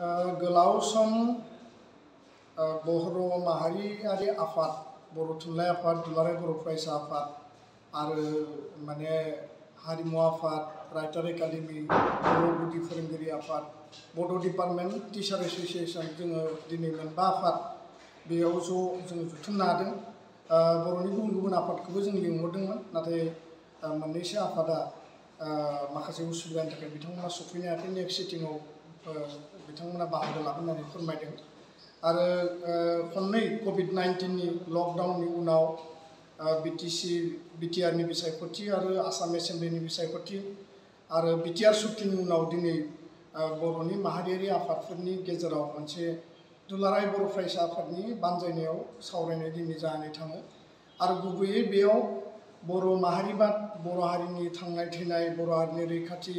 गोलाव सम बर' माहारियारि आफाद, बर' थुनलाइ आफाद, दुलाराय बर' फरायसा आफाद आरो माने हारिमु आफाद, राइटार एकाडेमि, बर' गुदि फोरोंगिरि आफाद, बड' डिपार्टमेन्ट टिचार एस'सिएशन जोङो दिनै मोनबा आफाद बेयाव जोङो जुथुमनो हादों। बर'नि गुबुन गुबुन आफादखौबो जों लिंहरदोंमोन, नाथाय मोननैसो आफादा माखासे उसुबिदानि थाखाय बिथांमोना सफैनो हायाखै। नेक्स्ट सिटिंआव बिथांमोना बाहागो लागोन होननानै फोरमायदों। आरो खननै कभिड-19नि लकडाउननि उनाव बिटिआरनि बिसायख'थि आरो आसाम एसेम्ब्लिनि बिसायख'थि आरो बिटिआर सुक्तिनि उनाव दिनै बर'नि माहारियारि आफादफोरनि गेजेराव मोनसे दुलाराय बर' फरायसा आफादनि बानजायनायाव सावरायनाय दिनै जानानै थाङो। आरो गुबैयै बेयाव बर' माहारिबाद, बर' हारिनि थांनाय थैनाय, बर' हारिनि रैखाथि,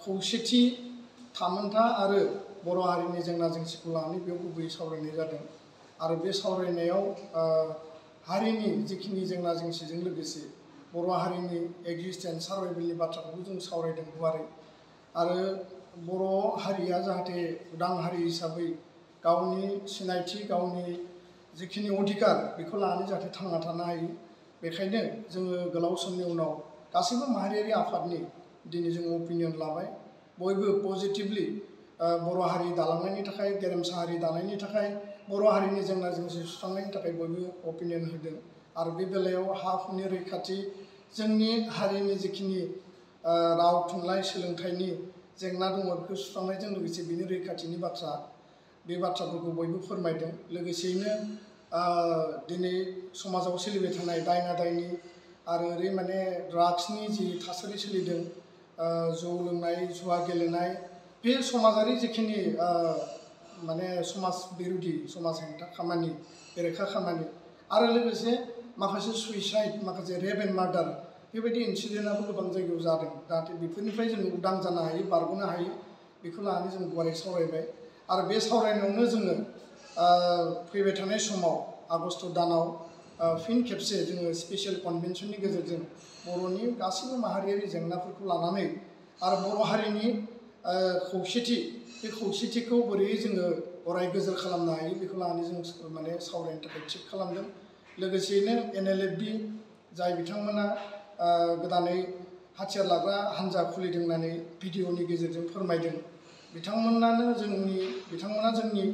खौसेथि, थामोन्था आरो बर' हारिनि जेंना जेंसिखौ लानानै बेयाव गुबैयै सावरायनाय जादों। आरो बे सावरायनायाव हारिनि जिखिनि जेंना जेंसिजों लोगोसे बर' हारिनि एक्जिस्टेन्स सार्भाइभेलनि बाथ्राखौबो जों सावरायदों गुवारै। आरो बर' हारिया जाहाथे उदां हारि हिसाबै गावनि सिनायथि, गावनि जिखिनि अधिकार बेखौ लानानै जाहाथे थांना थानो हायो, बेखायनो जोङो गोलाव समनि उनाव गासैबो माहारियारि आफादनि दिनै जों अपिनियन लाबाय। बयबो पजिटिभलि बर' हारि दालांनायनि थाखाय, गेरेमसा हारि दानायनि थाखाय, बर' हारिनि जेंना जेंसि सुस्रांनायनि थाखाय बयबो अपिनियन होदों। आरो बे बेलायाव हा हुनि रैखाथि, जोंनि हारिनि जिखिनि राव थुनलाइ सोलोंथाइनि जेंना दङ बेखौ सुस्रांनायजों लोगोसे बिनि रैखाथिनि बाथ्रा, बे बाथ्राफोरखौ बयबो फोरमायदों। लोगोसेयैनो दिनै समाजाव सोलिबाय थानाय दायना दायनि आरो ओरै माने ड्राग्सनि जि थासारि सोलिदों, जौ लोंनाय, जुवा गेलेनाय, बे समाजारि जिखिनि माने समाज बिरोधि, समाज हेंथा खामानि, बेरेखा खामानि, आरो लोगोसे माखासे सुइसाइड, माखासे रेप एन्ड मार्डार, बेबायदि इन्सिडेन्टआबो गोबां जायगायाव जादों। जाहाथे बेफोरनिफ्राय जोङो उदां जानो हायो, बारग'नो हायो, बेखौ लानानै जों गुवारै सावरायबाय। आरो बे सावरायनायावनो जोङो फैबाय थानाय समाव आगस्ट दानाव फिन खेबसे जोङो स्पेसियेल कनभेनसननि गेजेरजों बर'नि गासैबो माहारियारि जेंनाफोरखौ लानानै आरो बर' हारिनि खौसेथि, बे खौसेथिखौ बोरै जोङो अराय गोजोर खालामनो हायो बेखौ लानानै जों माने सावरायनो थाखाय थिग खालामदों। लोगोसेयैनो NLFB जाय बिथांमोना गोदानै हाथियार लाग्रा हान्जा खुलिदों होननानै भिडिअनि गेजेरजों फोरमायदों, बिथांमोना जोंनि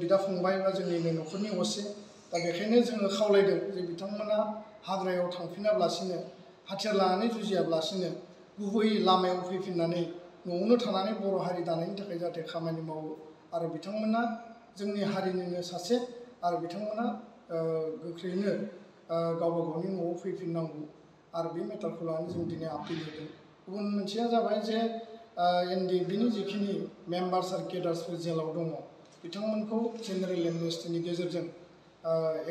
बिदा फंबाय बा जोंनिनो न'खरनि असे। दा बेखायनो जोङो खावलायदों जे बिथांमोना हाग्रायाव थांफिनाब्लासिनो, हाथियार लानानै जुजियाब्लासिनो गुबै लामायाव फैफिननानै न'आवनो थानानै बर' हारि दानायनि थाखाय जाहाथे खामानि मावो। आरो बिथांमोना जोंनि हारिनिनो सासे, आरो बिथांमोना गोख्रैनो गावबा गावनि न'आव फैफिननांगौ। आरो बे मेटारखौ लानानै जों दिनै आपिल होदों। गुबुन मोनसेया जाबाय जे NDFBनि जिखिनि मेम्बार्स आरो केडार्सफोर जेलाव दङ, बिथांमोनखौ जेनेरेल एमनेस्टिनि गेजेरजों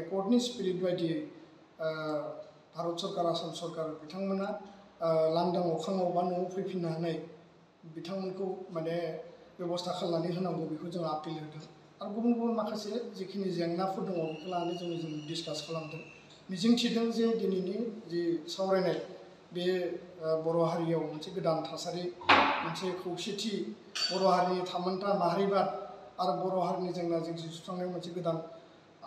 एकर्डनि स्पिरिट बायदियै भारत सरकार, आसाम सरकार बिथांमोना लांदां अख्राङाव बा न'आव फैफिननो हानाय बिथांमोनखौ माने बेब'स्था खालामनानै होनांगौ, बेखौ जों आपिल होदों। आरो गुबुन गुबुन माखासे जिखिनि जेंनाफोर दङ बेखौ लानानै जों डिसकास खालामदों। मिजिंथिदों जे दिनैनि जि सावरायनाय बे बर' हारियाव मोनसे गोदान थासारि, मोनसे खौसेथि, बर' हारिनि थामोन्था माहारिबाद आरो बर' हारिनि जेंना जेंसि सुस्रांनायाव मोनसे गोदान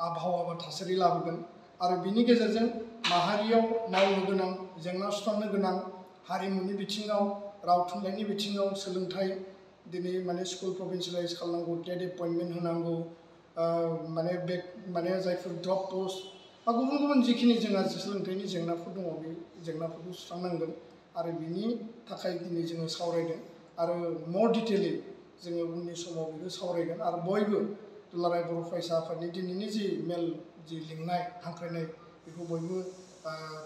आबहावा बा थासारि लाबोगोन। आरो बिनि गेजेरजों माहारियाव मावनो गोनां, जेंना सुस्रांनो गोनां हारिमुनि बिथिङाव, राव थुनलाइनि बिथिङाव, सोलोंथाइ, दिनै माने स्कुल प्रभिन्सियेलाइज खालामनांगौ, टेट एपइन्टमेन्ट होनांगौ, माने जायफोर ड्रप पोस्ट बा गुबुन गुबुन जिखिनि जोंहा सोलोंथाइनि जेंनाफोर दङ, बे जेंनाफोरखौ सुस्रांनांगोन। आरो बिनि थाखाय दिनै जोङो सावरायदों। आरो मर डिटेलै जोङो उननि समाव बेखौ सावरायगोन। आरो बयबो दुलाराय बर' फरायसा आफादनि दिनैनि जि मेल, जि लिंनाय, हांख्रायनाय, बेखौ बयबो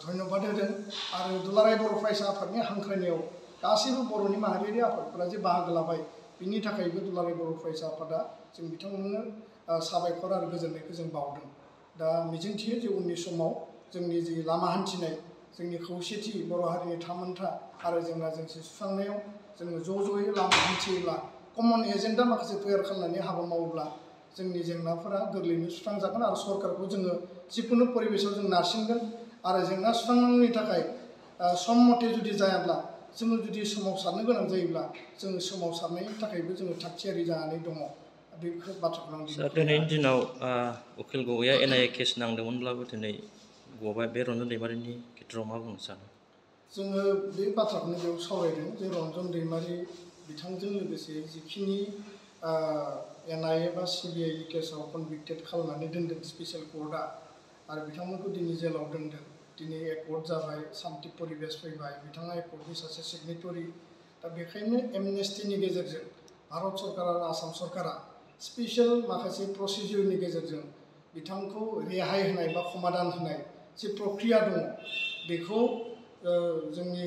धन्यबाद होदों। आरो दुलाराय बर' फरायसा आफादनि हांख्रायनायाव गासैबो बर'नि माहारियारि आफादफोरा जे बाहागो लाबाय, बिनि थाखायबो दुलाराय बर' फरायसा आफादा जों बिथांमोननो साबायखर आरो गोजोननायखौ जों बावदों। दा मिजिंथियो जे उननि समाव जोंनि जि लामा हान्थिनाय, जोंनि खौसेथि, बर' हारिनि थामोन्था आरो जेंना जेंसि सुस्रांनायाव जोङो ज'यै लामा हान्थियोब्ला, कमन एजेन्डा माखासे तैयार खालामनानै हाबा मावोब्ला जोंनि जेंनाफोरा गोरलैयैनो सुस्रांजागोन। आरो सरकारखौ जोङो जिखुनु परिबेसाव जों नारसिनगोन। आरो जेंना सुस्रांनायनि थाखाय सम मथे जुदि जायाब्ला जोङो जुदि सोमावसारनो गोनां जायोब्ला जोङो सोमावसारनायनि थाखायबो जोङो थागथियारि जानानै दङ बे बाथ्राखौ आं दिनैनि दिनाव उकिल गगैया NIA केस नांदोंमोनब्लाबो दिनै गबाय बे रन्जन दैमारिनि खेथ्रआव मा बुंनो सानो? जोङो बे बाथ्राखौनो बेयाव सावरायदों जे रन्जन दैमारि बिथांजों लोगोसे जिखिनि NIA बा CBI केसाव कनभिक्टेड खालामनानै दोनदों स्पेसियेल कर्टआ आरो बिथांमोनखौ दिनै जेलाव दोनदों दिनै एकर्ट जाबाय सान्ति परिबेश फैबाय बिथाङा एकर्टनि सासे सिगनेटरि दा बेखायनो एमनेस्टिनि गेजेरजों भारत सरकार आरो आसाम सरकारा स्पेसियेल माखासे प्रसिडिउरनि गेजेरजों बिथांखौ रेहाय होनाय बा समाधान होनाय जे प्रक्रिया दङ बेखौ जोंनि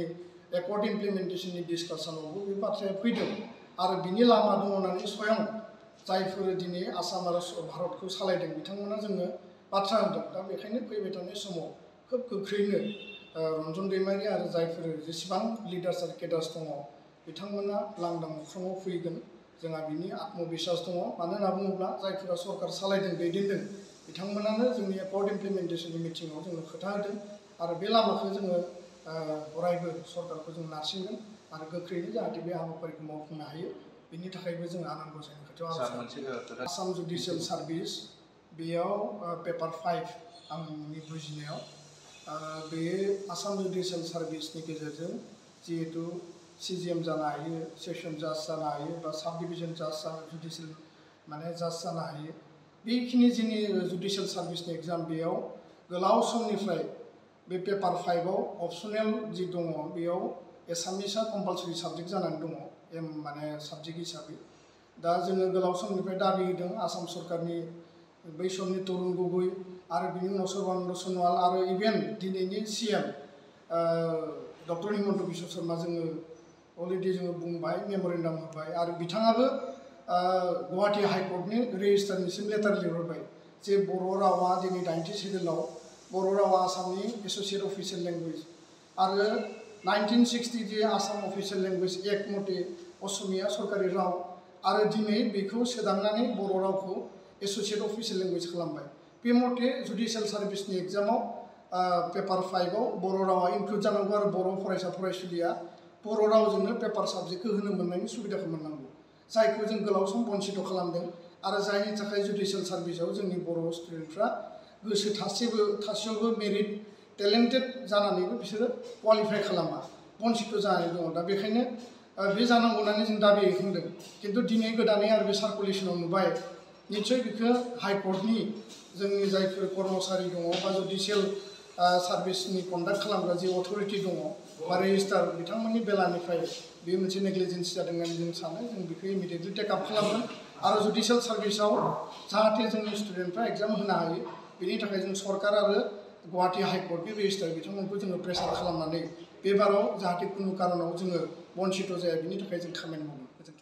एकर्ट इमप्लिमेन्टेसननि डिसकासनावबो बे बाथ्राया फैदों आरो बिनि लामा दङ होननानै स्वयं जायफोर दिनै आसाम आरो भारतखौ सालायदों बिथांमोना जोंनो बाथ्रा होदों दा बेखायनो फैबाय थानाय समाव खोब गोख्रैनो रन्जन दैमारि आरो जायफोर जेसेबां लिडार्स आरो केडार्स दङ बिथांमोना लांदां मोखाङाव फैगोन जोंहा बिनि आत्मबिश्वास दङ मानो होनना बुङोब्ला जायफोरा सरकार सालायदों दैदेनदों बिथांमोनानो जोंनि एकर्ट इमप्लिमेन्टेसननि मिटिङाव जोंनो खोथा होदों आरो बे लामाखौ जोङो अरायबो सरकारखौ जों नारसिनगोन आरो गोख्रैनो जाहाथे बे हाबाफारिखौ मावफुंनो हायो बिनि थाखायबो जों आनान गसाइनि खाथियाव आसाम जुडिसियेल सार्भिस बेयाव पेपार 5 आंनि बुजिनायाव बे आसाम जुडिसियेल सार्भिसनि गेजेरजों जिहेतु CGM जानो हायो सेसन जाज जानो हायो बा साब डिभिजन जाज जुडिसियेल माने जाज जानो हायो बेखिनि जोंनि जुडिसियेल सार्भिसनि एग्जाम बेयाव गोलाव समनिफ्राय बे पेपार 5आव अपसनेल जि दङ बेयाव एसामिसआ कम्पालसरि साबजेक्ट जानानै दङ माने साबजेक्ट हिसाबै दा जोङो गोलाव समनिफ्राय दाबि होदों आसाम सरकारनि बै समनि तरुन गगৈ आरो बिनि उनाव सर्बानन्द सन'वाल आरो इभेन दिनैनि CM डक्टर हिमन्त बिश्व शर्मा जोङो अलरेडि जोङो बुंबाय मेम'रेन्डाम होबाय आरो बिथाङाबो गुवाहाटी हाइकर्टनि रेजिस्ट्रारनिसिम लेटार लिरहरबाय जे बर' रावा दिनै 90 सिडिउलाव बर' रावा आसामनि एस'सियेट अफिसियेल लेंगुवेज आरो 1960 जे आसाम अफिसियेल लेंगुवेज एक्ट मथे असमिया सरकारि राव आरो दिनै बेखौ सोदांनानै बर' रावखौ एस'सियेट अफिसियेल लेंगुवेज खालामबाय बे मथे जुडिसियेल सार्भिसनि एग्जामाव पेपार 5आव बर' रावा इनक्लुड जानांगौ आरो बर' फरायसा फरायसुलिया बर' रावजोंनो पेपार साबजेक्टखौ होनो मोननायनि सुबिदाखौ मोननांगौ जायखौ जों गोलाव सम बन्सित खालामदों आरो जायनि थाखाय जुडिसियेल सार्भिसाव जोंनि बर' स्टुडेन्टफ्रा गोसो थासेयावबो मेरिट टेलेन्टेड जानानैबो बिसोरो क्वालिफाइ खालामा बन्सित जानानै दङ दा बेखायनो बे जानांगौ होननानै जों दाबि खालामदों खिन्थु दिनै गोदानै आरो बे सार्कुलेसनाव नुबाय निश्चय बेखौ हाइकर्टनि जोंनि जायफोर कर्मचारि दङ बा जुडिसियेल सार्भिसनि कन्डाक्ट खालामग्रा जि अथरिटि दङ बा रेजिस्ट्रार बिथांमोननि बेलानिफ्राय बे मोनसे नेग्लिजेन्सि जादों होननानै जों सानो जों बेखौ इमिडियेटलि टेकआप खालामगोन आरो जुडिसियेल सार्भिसाव जाहाथे जोंनि स्टुडेन्टफ्रा एग्जाम होनो हायो बेनि थाखाय जों सरकार आरो गुवाहाटी हाइकर्टनि रेजिस्ट्रार बिथांमोनखौ जोङो प्रेसार खालामनानै बे बाराव जाहाथे खुनु कारनाव जोङो बन्सित जाया बिनि थाखाय जों खामानि मावगोन।